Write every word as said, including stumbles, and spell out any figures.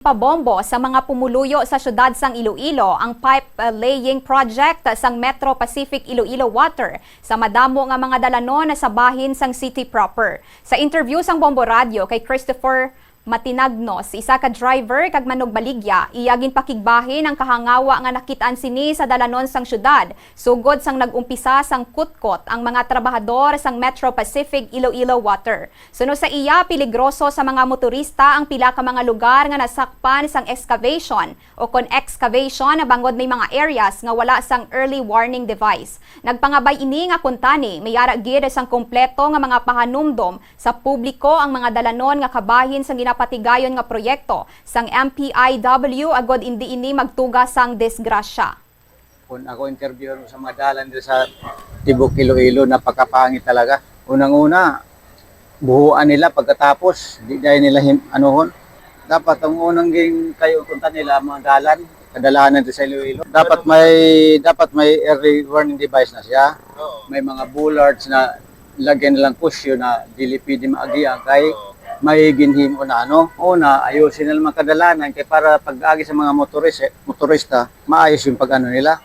Pabombo sa mga pumuluyo sa siyudad sang Iloilo ang pipe, uh, laying project sang Metro Pacific Iloilo Water sa madamo nga mga dalanon sa bahin sang city proper. Sa interview sang Bombo Radio kay Christopher Matinagnos, isa ka driver kag manugbaligya, iya ginpakigbahin ang kahangawa nga nakit-an sini sa dalanon sang siyudad, sugod sang nag-umpisa sang kutkot ang mga trabahador sang Metro Pacific Iloilo Water. Suno sa iya, peligroso sa mga motorista ang pila ka mga lugar nga nasakpan sang excavation o kon excavation bangod may mga areas nga wala sang early warning device. Nagpangabay ini nga kuntani may ara gid sang kompleto nga mga pahanumdom sa publiko ang mga dalanon nga kabahin sang ginapatigayon nga proyekto sang M P I W agod indi ini magtuga sang disgrasya. Kung ako interview sa mga dalan dito sa Tibok Iloilo, napakapangit talaga. Unang-una, buhuan nila pagkatapos, di dahil nila him, anuhon. Dapat ang unang ging kayo punta nila mga dalan, kadalanan dito sa Iloilo. Dapat may dapat may early warning device na siya. May mga bollards na lagyan nilang kusyo na dili pwede maagian kay may ginhimo na ano. Una, ayusin nila mga kadalanan kay para pag-agi sa mga motoris, motorista, maayos yung pag-ano nila.